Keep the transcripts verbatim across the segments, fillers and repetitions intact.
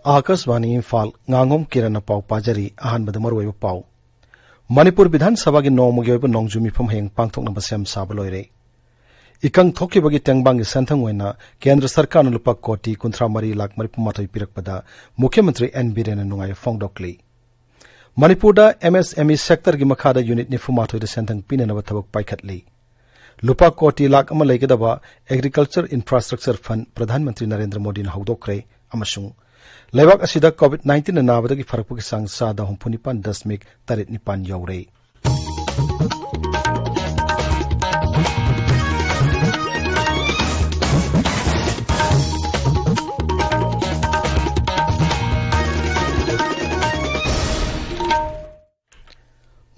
ꯑꯥꯀꯥꯁꯕꯥꯅꯤ ꯏꯝꯐꯥꯜ, ꯉꯥꯉꯣꯝ ꯀꯤꯔꯟꯅ ꯄꯥꯎ ꯄꯥꯖꯔꯤ꯫ ꯑꯍꯥꯟꯕꯗ ꯃꯔꯨꯑꯣꯏꯕ ꯄꯥꯎ꯫ ꯃꯅꯤꯄꯨꯔ ꯕꯤꯙꯥꯟ ꯁꯚꯥꯒꯤ ꯅꯣꯡꯃꯒꯤ ꯑꯣꯏꯕ ꯅꯣꯡꯖꯨ ꯃꯤꯐꯝ ꯍꯌꯦꯡ ꯄꯥꯡꯊꯣꯛꯅꯕ ꯁꯦꯝ ꯁꯥꯕ ꯂꯣꯏꯔꯦ꯫ ꯏꯀꯪ ꯊꯣꯛꯈꯤꯕꯒꯤ ꯇꯦꯡꯕꯥꯡꯒꯤ ꯁꯦꯟꯊꯪ ꯑꯣꯏꯅ ꯀꯦꯟꯗ꯭ꯔ ꯁꯔꯀꯥꯔꯅ ꯂꯨꯄꯥ ꯀꯣꯇꯤ ꯀꯨꯟꯊ꯭ꯔꯥ ꯃꯔꯤ ꯂꯥꯈ ꯃꯔꯤꯐꯨ ꯃꯥꯊꯣꯏ ꯄꯤꯔꯛꯄꯗ ꯃꯨꯈ꯭ꯌ ꯃꯟꯇ꯭ꯔꯤ ꯑꯦꯟ ꯕꯤꯔꯦꯟꯅ ꯅꯨꯡꯉꯥꯏꯕ ꯐꯣꯡꯗꯣꯛꯂꯤ꯫ ꯃꯅꯤꯄꯨꯔꯗ ꯑꯦꯝ ꯑꯦꯁ ꯑꯦꯝ ꯏ ꯁꯦꯛꯇꯔꯒꯤ ꯃꯈꯥꯗ ꯌꯨꯅꯤꯠ ꯅꯤꯐꯨ ꯃꯥꯊꯣꯏꯗ ꯁꯦꯟꯊꯪ ꯄꯤꯅꯅꯕ ꯊꯕꯛ ꯄꯥꯏꯈꯠꯂꯤ꯫ ꯂꯨꯄꯥ ꯀꯣꯇꯤ ꯂꯥꯈ ꯑꯃ ꯂꯩꯒꯗꯕ agriculture infrastructure fund Pradhan Mantri Narendra ꯃꯣꯗꯤꯅ ꯍꯧꯗꯣꯛꯈ꯭ꯔꯦ꯫ ꯑꯃꯁꯨꯡ ꯂꯩꯕꯥꯛ ꯑꯁꯤꯗ ꯀꯣꯚꯤꯗ ꯅꯥꯏꯟꯇꯤꯟꯅ ꯅꯥꯕꯗꯒꯤ ꯐꯔꯛꯄꯒꯤ ꯆꯥꯡ ꯆꯥꯗ ꯍꯨꯝꯐꯨ ꯅꯤꯄꯥꯟ ꯗꯁꯃꯤꯛ ꯇꯔꯦꯠ ꯅꯤꯄꯥꯟ ꯌꯧꯔꯦ꯫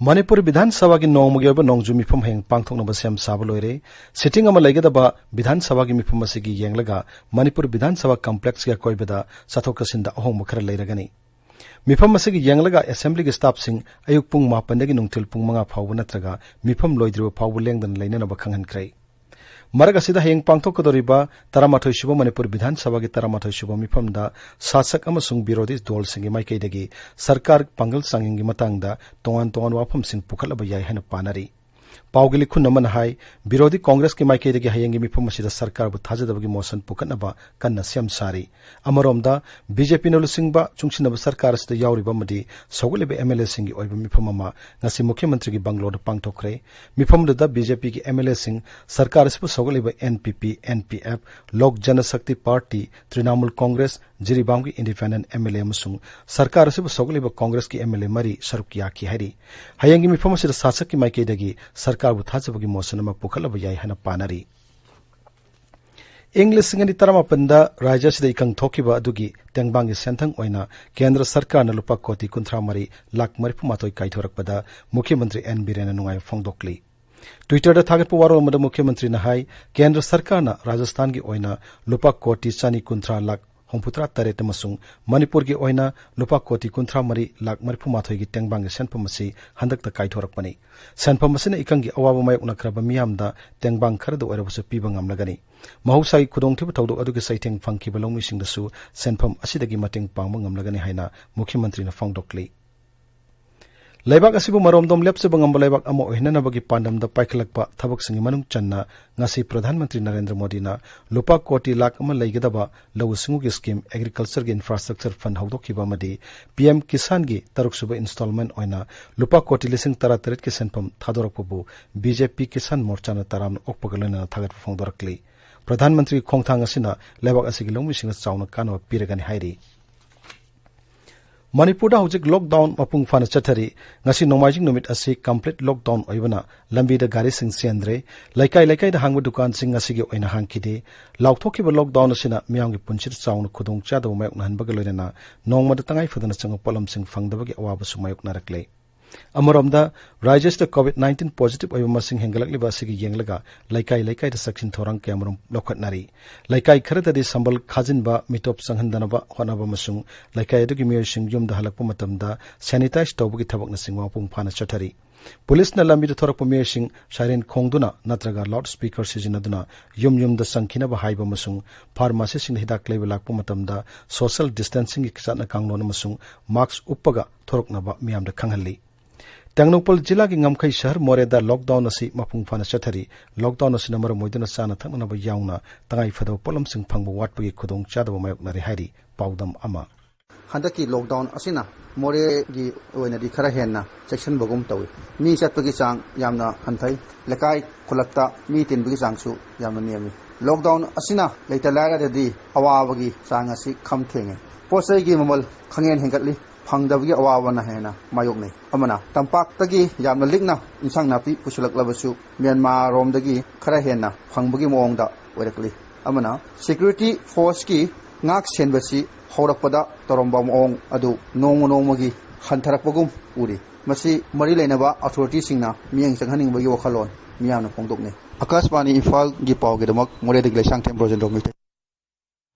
ꯃꯅꯤꯄꯨꯔ ꯕꯤꯙꯥꯟ ꯁꯚꯥꯒꯤ ꯅꯣꯡꯃꯒꯤ ꯑꯣꯏꯕ ꯅꯣꯡꯖꯨ ꯃꯤꯐꯝ ꯍꯌꯦꯡ ꯄꯥꯡꯊꯣꯛꯅꯕ ꯁꯦꯝ ꯁꯥꯕ ꯂꯣꯏꯔꯦ꯫ ꯁꯤꯇꯤꯡ ꯑꯃ ꯂꯩꯒꯗꯕ ꯕꯤꯙꯥꯟ ꯁꯚꯥꯒꯤ ꯃꯤꯐꯝ ꯑꯁꯤꯒꯤ ꯌꯦꯡꯂꯒ ꯃꯅꯤꯄꯨꯔ ꯕꯤꯙꯥꯟ ꯁꯚꯥ ꯀꯝꯄ꯭ꯂꯦꯛꯁꯀꯤ ꯑꯀꯣꯏꯕꯗ ꯆꯠꯊꯣꯛ ꯆꯠꯁꯤꯟꯗ ꯑꯍꯣꯡꯕ ꯈꯔ ꯂꯩꯔꯒꯅꯤ꯫ ꯃꯤꯐꯝ ꯑꯁꯤꯒꯤ ꯌꯦꯡꯂꯒ ꯑꯦꯁꯦꯝꯕ꯭ꯂꯤꯒꯤ ꯁ꯭ꯇꯥꯐꯁꯤꯡ ꯑꯌꯨꯛ ꯄꯨꯡ ꯃꯥꯄꯟꯗꯒꯤ ꯅꯨꯡꯊꯤꯜ ꯄꯨꯡ ꯃꯉꯥ ꯐꯥꯎꯕ ꯅꯠꯇ꯭ꯔꯒ ꯃꯤꯐꯝ ꯂꯣꯏꯗ꯭ꯔꯤꯕ ꯐꯥꯎꯕ ꯂꯦꯡꯗꯅ ꯂꯩꯅꯅꯕ ꯈꯪꯍꯟꯈ꯭ꯔꯦ꯫ ꯃꯔꯛ ꯑꯁꯤꯗ ꯍꯌꯦꯡ ꯄꯥꯡꯊꯣꯛꯀꯗꯧꯔꯤꯕ ꯇꯔꯥꯃꯥꯊꯣꯏ ꯁꯨꯕ ꯃꯅꯤꯄꯨꯔ ꯕꯤꯙꯥꯟ ꯁꯚꯥꯒꯤ ꯇꯔꯥꯃꯥꯊꯣꯏ ꯁꯨꯕ ꯃꯤꯐꯝꯗ ꯁꯥꯁꯛ ꯑꯃꯁꯨꯡ ꯕꯤꯔꯣꯙꯤ ꯗꯣꯜꯁꯤꯡꯒꯤ ꯃꯥꯏꯀꯩꯗꯒꯤ ꯁꯔꯀꯥꯔ ꯄꯥꯡꯒꯜ ꯆꯥꯡꯌꯦꯡꯒꯤ ꯃꯇꯥꯡꯗ ꯇꯣꯉꯥꯟ ꯇꯣꯉꯥꯟꯕ ꯋꯥꯐꯝꯁꯤꯡ ꯄꯨꯈꯠꯂꯕ ꯌꯥꯏ ꯍꯥꯏꯅ ꯄꯥꯅꯔꯤ꯫ ꯄꯥꯎꯒꯤ ꯂꯤꯈꯨꯟ ꯑꯃꯅ ꯍꯥꯏ, ꯕꯤꯔꯣꯙꯤ ꯀꯣꯡꯒ꯭ꯔꯦꯁꯀꯤ ꯃꯥꯏꯀꯩꯗꯒꯤ ꯍꯌꯦꯡꯒꯤ ꯃꯤꯐꯝ ꯑꯁꯤꯗ ꯁꯔꯀꯥꯔꯕꯨ ꯊꯥꯖꯗꯕꯒꯤ ꯃꯣꯁꯟ ꯄꯨꯈꯠꯅꯕ ꯀꯟꯅ ꯁꯦꯝ ꯁꯥꯔꯤ꯫ ꯑꯃꯔꯣꯝꯗ, ꯕꯤ ꯖꯦ ꯄꯤꯅ ꯂꯨꯆꯤꯡꯕ ꯆꯨꯡꯁꯤꯟꯅꯕ ꯁꯔꯀꯥꯔ ꯑꯁꯤꯗ ꯌꯥꯎꯔꯤꯕ ꯑꯃꯗꯤ ꯁꯧꯒꯠꯂꯤꯕ ꯑꯦꯝ ꯑꯦꯜ ꯑꯦꯁꯤꯡꯒꯤ ꯑꯣꯏꯕ ꯃꯤꯐꯝ ꯑꯃ ꯉꯁꯤ ꯃꯨꯈ꯭ꯌ ꯃꯟꯇ꯭ꯔꯤꯒꯤ ꯕꯪꯒ꯭ꯂꯣꯗ ꯄꯥꯡꯊꯣꯛꯈ꯭ꯔꯦ꯫ ꯃꯤꯐꯝꯗꯨꯗ ꯕꯤ ꯖꯦ ꯄꯤꯒꯤ ꯑꯦꯝ ꯑꯦꯜ ꯑꯦꯁꯤꯡ, ꯁꯔꯀꯥꯔ ꯑꯁꯤꯕꯨ ꯁꯧꯒꯠꯂꯤꯕ N P P, N P F, Lok Janshakti party, Trinamool Congress, ꯖꯤꯔꯤꯕꯥꯝꯒꯤ ꯏꯟꯗꯤꯄꯦꯟꯗꯦꯟꯠ ꯑꯦꯝ ꯑꯦꯜ ꯑꯦ ꯑꯃꯁꯨꯡ ꯁꯔꯀꯥꯔ ꯑꯁꯤꯕꯨ ꯁꯧꯒꯠꯂꯤꯕ ꯀꯣꯡꯒ꯭ꯔꯦꯁꯀꯤ ꯑꯦꯝ ꯑꯦꯜ ꯑꯦ ꯃꯔꯤ ꯁꯔꯨꯛ ꯌꯥꯈꯤ ꯍꯥꯏꯔꯤ꯫ ꯍꯌꯦꯡꯒꯤ ꯃꯤꯐꯝ ꯑꯁꯤꯗ ꯁꯥꯁꯛꯀꯤ ꯃꯥꯏꯀꯩꯗꯒꯤ ꯁꯔꯀꯥꯔꯕꯨ ꯊꯥꯖꯕꯒꯤ ꯃꯣꯁꯟ ꯑꯃ ꯄꯨꯈꯠꯂꯕ ꯌꯥꯏ ꯍꯥꯏꯅ ꯄꯥꯅꯔꯤ꯫ ꯏꯪ ꯂꯤꯁꯤꯡ ꯑꯅꯤ ꯇꯔꯥꯃꯥꯄꯟꯗ ꯔꯥꯖ꯭ꯌ ꯑꯁꯤꯗ ꯏꯀꯪ ꯊꯣꯛꯈꯤꯕ ꯑꯗꯨꯒꯤ ꯇꯦꯡꯕꯥꯡꯒꯤ ꯁꯦꯟꯊꯪ ꯑꯣꯏꯅ ꯀꯦꯟꯗ꯭ꯔ ꯁꯔꯀꯥꯔꯅ ꯂꯨꯄꯥ ꯀꯣꯇꯤ ꯀꯨꯟꯊ꯭ꯔꯥ ꯃꯔꯤ ꯂꯥꯈ ꯃꯔꯤꯐꯨ ꯃꯥꯊꯣꯏ ꯀꯥꯏꯊꯣꯔꯛꯄꯗ ꯃꯨꯈ꯭ꯌ ꯃꯟꯇ꯭ꯔꯤ ꯑꯦꯟ ꯕꯤꯔꯦꯟꯅ ꯅꯨꯡꯉꯥꯏꯕ ꯐꯣꯡꯗꯣꯛꯂꯤ꯫ ꯇ꯭ꯋꯤꯇꯔꯗ ꯊꯥꯒꯠꯄ ꯋꯥꯔꯣꯜ ꯑꯃꯗ ꯃꯨꯈ꯭ꯌ ꯃꯟꯇ꯭ꯔꯤꯅ ꯍꯥꯏ, ꯀꯦꯟꯗ꯭ꯔ ꯁꯔꯀꯥꯔꯅ ꯔꯥꯖꯁꯊꯥꯟꯒꯤ ꯑꯣꯏꯅ ꯂꯨꯄꯥ ꯀꯣꯇꯤ ꯆꯅꯤ ꯀꯨꯟꯊ꯭ꯔꯥ ꯂꯥꯈ ꯍꯨꯝꯐꯨꯇꯔꯥ ꯇꯔꯦꯠ ꯑꯃꯁꯨꯡ ꯃꯅꯤꯄꯨꯔꯒꯤ ꯑꯣꯏꯅ ꯂꯨꯄꯥ ꯀꯣꯇꯤ ꯀꯨꯟꯊ꯭ꯔꯥ ꯃꯔꯤ ꯂꯥꯈ ꯃꯔꯤꯐꯨ ꯃꯥꯊꯣꯏꯒꯤ ꯇꯦꯡꯕꯥꯡꯒꯤ ꯁꯦꯟꯐꯝ ꯑꯁꯤ ꯍꯟꯗꯛꯇ ꯀꯥꯏꯊꯣꯔꯛꯄꯅꯤ꯫ ꯁꯦꯟꯐꯝ ꯑꯁꯤꯅ ꯏꯀꯪꯒꯤ ꯑꯋꯥꯕ ꯃꯥꯌꯣꯛꯅꯈ꯭ꯔꯕ ꯃꯤꯌꯥꯝꯗ ꯇꯦꯡꯕꯥꯡ ꯈꯔꯗ ꯑꯣꯏꯔꯕꯁꯨ ꯄꯤꯕ ꯉꯝꯂꯒꯅꯤ꯫ ꯃꯍꯧꯁꯥꯒꯤ ꯈꯨꯗꯣꯡꯊꯤꯕ ꯊꯧꯗꯣꯛ ꯑꯗꯨꯒꯤ ꯆꯩꯊꯦꯡ ꯐꯪꯈꯤꯕ ꯂꯧꯃꯤꯁꯤꯡꯗꯁꯨ ꯁꯦꯟꯐꯝ ꯑꯁꯤꯗꯒꯤ ꯃꯇꯦꯡ ꯄꯥꯡꯕ ꯉꯝꯂꯒꯅꯤ ꯍꯥꯏꯅ ꯃꯨꯈ꯭ꯌꯃꯟꯇ꯭ꯔꯤꯅ ꯐꯣꯡꯗꯣꯛꯂꯤ꯫ ꯂꯩꯕꯥꯛ ꯑꯁꯤꯕꯨ ꯃꯔꯣꯝꯗꯣꯝ ꯂꯦꯞꯆꯕ ꯉꯝꯕ ꯂꯩꯕꯥꯛ ꯑꯃ ꯑꯣꯏꯍꯟꯅꯅꯕꯒꯤ ꯄꯥꯟꯗꯝꯗ ꯄꯥꯏꯈꯠꯂꯛꯄ ꯊꯕꯛꯁꯤꯡꯒꯤ ꯃꯅꯨꯡ ꯆꯟꯅ ꯉꯁꯤ ꯄ꯭ꯔꯙꯥꯟ ꯃꯟꯇ꯭ꯔꯤ ꯅꯔꯦꯟꯗ꯭ꯔ ꯃꯣꯗꯤꯅ ꯂꯨꯄꯥ ꯀꯣꯇꯤ ꯂꯥꯈ ꯑꯃ ꯂꯩꯒꯗꯕ ꯂꯧꯎ ꯁꯤꯡꯎꯒꯤ ꯁ꯭ꯀꯤꯝ ꯑꯦꯒ꯭ꯔꯤꯀꯜꯆꯔꯒꯤ ꯏꯟꯐ꯭ꯔꯥꯁ꯭ꯇ꯭ꯔꯛꯆꯔ ꯐꯟꯗ ꯍꯧꯗꯣꯛꯈꯤꯕ ꯑꯃꯗꯤ ꯄꯤ ꯑꯦꯝ ꯀꯤꯁꯥꯟꯒꯤ ꯇꯔꯨꯛꯁꯨꯕ ꯏꯟꯁꯇꯣꯜꯃꯦꯟ ꯑꯣꯏꯅ ꯂꯨꯄꯥ ꯀꯣꯇꯤ ꯂꯤꯁꯤꯡ ꯇꯔꯥꯇꯔꯦꯠꯀꯤ ꯁꯦꯟꯐꯝ ꯊꯥꯗꯣꯔꯛꯄꯕꯨ ꯕꯤ ꯖꯦ ꯄꯤ ꯀꯤꯁꯥꯟ ꯃꯣꯔꯆꯥꯅ ꯇꯔꯥꯝꯅ ꯑꯣꯛꯄꯒ ꯂꯣꯏꯅꯅ ꯊꯥꯒꯠꯄ ꯐꯣꯡꯗꯣꯔꯛꯂꯤ꯫ ꯄ꯭ꯔꯙꯥꯟ ꯃꯟꯇ꯭ꯔꯤꯒꯤ ꯈꯣꯡꯊꯥꯡ ꯑꯁꯤꯅ ꯂꯩꯕꯥꯛ ꯑꯁꯤꯒꯤ ꯂꯧꯃꯤꯁꯤꯡꯗ ꯆꯥꯎꯅ ꯀꯥꯟꯅꯕ ꯄꯤꯔꯒꯅꯤ ꯍꯥꯏꯔꯤ꯫ ꯃꯅꯤꯄꯨꯔꯗ ꯍꯧꯖꯤꯛ ꯂꯣꯛꯗꯥꯎꯟ ꯃꯄꯨꯡ ꯐꯥꯅ ꯆꯠꯊꯔꯤ꯫ ꯉꯁꯤ ꯅꯣꯡꯃꯥꯏꯖꯤꯡ ꯅꯨꯃꯤꯠ ꯑꯁꯤ ꯀꯝꯄ꯭ꯂꯤꯠ ꯂꯣꯛꯗꯥꯎꯟ ꯑꯣꯏꯕꯅ ꯂꯝꯕꯤꯗ ꯒꯥꯔꯤꯁꯤꯡ ꯆꯦꯟꯗ꯭ꯔꯦ꯫ ꯂꯩꯀꯥꯏ ꯂꯩꯀꯥꯏꯗ ꯍꯥꯡꯕ ꯗꯨꯀꯥꯟꯁꯤꯡ ꯉꯁꯤꯒꯤ ꯑꯣꯏꯅ ꯍꯥꯡꯈꯤꯗꯦ꯫ ꯂꯥꯎꯊꯣꯛꯈꯤꯕ ꯂꯣꯛꯗꯥꯎꯟ ꯑꯁꯤꯅ ꯃꯤꯌꯥꯝꯒꯤ ꯄꯨꯟꯁꯤꯗ ꯆꯥꯎꯅ ꯈꯨꯗꯣꯡꯆꯥꯗꯕ ꯃꯥꯌꯣꯛꯅꯍꯟꯕꯒ ꯂꯣꯏꯅꯅ ꯅꯣꯡꯃꯗ ꯇꯉꯥꯏ ꯐꯗꯅ ꯆꯪꯕ ꯄꯣꯠꯂꯝꯁꯤꯡ ꯐꯪꯗꯕꯒꯤ ꯑꯋꯥꯕꯁꯨ ꯃꯥꯌꯣꯛꯅꯔꯛꯂꯦ꯫ ꯑꯃꯔꯣꯝꯗ, ꯔꯥꯖ꯭ꯌꯁꯤꯗ ꯀꯣꯚꯤꯗ ꯅꯥꯏꯟꯇꯤꯟ ꯄꯣꯖꯤꯇꯤꯚ ꯑꯣꯏꯕ ꯃꯁꯤꯡ ꯍꯦꯟꯒꯠꯂꯛꯂꯤꯕ ꯑꯁꯤꯒꯤ ꯌꯦꯡꯂꯒ ꯂꯩꯀꯥꯏ ꯂꯩꯀꯥꯏꯗ ꯆꯦꯛꯁꯤꯟ ꯊꯧꯔꯥꯡ ꯀꯌꯥꯃꯔꯨꯝ ꯂꯧꯈꯠꯅꯔꯤ꯫ ꯂꯩꯀꯥꯏ ꯈꯔꯗꯗꯤ ꯁꯝꯕꯜ ꯈꯥꯖꯤꯟꯕ, ꯃꯤꯇꯣꯞ ꯆꯪꯍꯟꯗꯅꯕ ꯍꯣꯠꯅꯕ ꯑꯃꯁꯨꯡ ꯂꯩꯀꯥꯏ ꯑꯗꯨꯒꯤ ꯃꯤꯑꯣꯏꯁꯤꯡ ꯌꯨꯝꯗ ꯍꯜꯂꯛꯄ ꯃꯇꯝꯗ ꯁꯦꯅꯤꯇꯥꯏꯖ ꯇꯧꯕꯒꯤ ꯊꯕꯛꯅꯆꯤꯡꯕ ꯃꯄꯨꯡ ꯐꯥꯅ ꯆꯠꯊꯔꯤ꯫ ꯄꯨꯂꯤꯁꯅ ꯂꯝꯕꯤꯗ ꯊꯣꯔꯛꯄ ꯃꯤꯑꯣꯏꯁꯤꯡ ꯁꯥꯏꯔꯦꯟ ꯈꯣꯡꯗꯨꯅ ꯅꯠꯇ꯭ꯔꯒ ꯂꯥꯎꯗ ꯁ꯭ꯄꯤꯀꯔ ꯁꯤꯖꯤꯟꯅꯗꯨꯅ ꯌꯨꯝ ꯌꯨꯝꯗ ꯆꯪꯈꯤꯅꯕ ꯍꯥꯏꯕ ꯑꯃꯁꯨꯡ ꯐꯥꯔꯃꯥꯁꯤꯁꯤꯡꯗ ꯍꯤꯗꯥꯛ ꯂꯩꯕ ꯂꯥꯛꯄ ꯃꯇꯝꯗ ꯁꯣꯁꯤꯌꯦꯜ ꯗꯤꯁꯇꯦꯟꯁꯤꯡꯒꯤ ꯆꯠꯅ ꯀꯥꯡꯂꯣꯟ ꯑꯃꯁꯨꯡ ꯃꯥꯁ꯭ꯛ ꯎꯞꯄꯒ ꯊꯣꯔꯛꯅꯕ ꯃꯤꯌꯥꯝꯗ ꯈꯪꯍꯜꯂꯤ꯫ ꯇꯦꯡꯅꯧꯄꯜ ꯖꯤꯂꯥꯒꯤ ꯉꯝꯈꯩ ꯁꯍꯔ ꯃꯣꯔꯦꯗ ꯂꯣꯛꯗꯥꯎꯟ ꯑꯁꯤ ꯃꯄꯨꯡ ꯐꯥꯅ ꯆꯠꯊꯔꯤ꯫ ꯂꯣꯛꯗꯥꯎꯟ ꯑꯁꯤꯅ ꯃꯔꯝ ꯑꯣꯏꯗꯨꯅ ꯆꯥꯅ ꯊꯛꯅꯅꯕ ꯌꯥꯎꯅ ꯇꯉꯥꯏ ꯐꯗꯕ ꯄꯣꯠꯂꯝꯁꯤꯡ ꯐꯪꯕ ꯋꯥꯠꯄꯒꯤ ꯈꯨꯗꯣꯡꯆꯥꯗꯕ ꯃꯥꯌꯣꯛꯅꯔꯤ ꯍꯥꯏꯔꯤ ꯄꯥꯎꯗꯝ ꯑꯃ꯫ ꯍꯟꯗꯛꯀꯤ ꯂꯣꯛꯗꯥꯎꯟ ꯑꯁꯤꯅ ꯃꯣꯔꯦꯒꯤ ꯑꯣꯏꯅꯗꯤ ꯈꯔ ꯍꯦꯟꯅ ꯆꯦꯛꯁꯤꯟꯕꯒꯨꯝ ꯇꯧꯏ꯫ ꯃꯤ ꯆꯠꯄꯒꯤ ꯆꯥꯡ ꯌꯥꯝꯅ ꯍꯟꯊꯩ꯫ ꯂꯩꯀꯥꯏ ꯈꯨꯜꯂꯛꯇ ꯃꯤ ꯇꯤꯟꯕꯒꯤ ꯆꯥꯡꯁꯨ ꯌꯥꯝꯅ ꯅꯦꯝꯃꯤ꯫ ꯂꯣꯛꯗꯥꯎꯟ ꯑꯁꯤꯅ ꯂꯩꯇ ꯂꯥꯏꯔꯗꯗꯤ ꯑꯋꯥꯕꯒꯤ ꯆꯥꯡ ꯑꯁꯤ ꯈꯝ ꯊꯦꯡꯉꯦ꯫ ꯄꯣꯠ ꯆꯩꯒꯤ ꯃꯃꯜ ꯈꯪꯍꯦꯟ ꯍꯦꯟꯒꯠꯂꯤ꯫ ꯐꯪꯗꯕꯒꯤ ꯑꯋꯥꯕꯅ ꯍꯦꯟꯅ ꯃꯥꯌꯣꯛꯅꯩ꯫ ꯑꯃꯅ ꯇꯝꯄꯥꯛꯇꯒꯤ ꯌꯥꯝꯅ ꯂꯤꯛꯅ ꯏꯟꯁꯥꯡ ꯅꯥꯄꯤ ꯄꯨꯁꯤꯜꯂꯛꯂꯕꯁꯨ ꯃ꯭ꯌꯥꯟꯃꯥꯔꯔꯣꯝꯗꯒꯤ ꯈꯔ ꯍꯦꯟꯅ ꯐꯪꯕꯒꯤ ꯃꯑꯣꯡꯗ ꯑꯣꯏꯔꯛꯂꯤ꯫ ꯑꯃꯅ ꯁꯦꯀ꯭ꯌꯨꯔꯤꯇꯤ ꯐꯣꯔꯁꯀꯤ ꯉꯥꯛ ꯁꯦꯟꯕꯁꯤ ꯍꯧꯔꯛꯄꯗ ꯇꯧꯔꯝꯕ ꯃꯑꯣꯡ ꯑꯗꯨ ꯅꯣꯡꯃ ꯅꯣꯡꯃꯒꯤ ꯍꯟꯊꯔꯛꯄꯒꯨꯝ ꯎꯔꯤ꯫ ꯃꯁꯤ ꯃꯔꯤ ꯂꯩꯅꯕ ꯑꯣꯊꯣꯔꯤꯇꯤꯁꯤꯡꯅ ꯃꯤꯠꯌꯦꯡ ꯆꯪꯍꯟꯅꯤꯡꯕꯒꯤ ꯋꯥꯈꯜꯂꯣꯟ ꯃꯤꯌꯥꯝꯅ ꯐꯣꯡꯗꯣꯛꯅꯩ꯫ ꯑꯥꯀꯥꯁꯕꯥꯅꯤ ꯏꯝꯐꯥꯜꯒꯤ ꯄꯥꯎꯒꯤꯗꯃꯛ ꯃꯣꯔꯦꯗꯒꯤ ꯂꯩꯁꯥꯡꯊꯦꯝ ꯕ꯭ꯔꯣꯖꯦꯟꯗ꯭ꯔꯣ ꯃꯩꯇꯩ꯫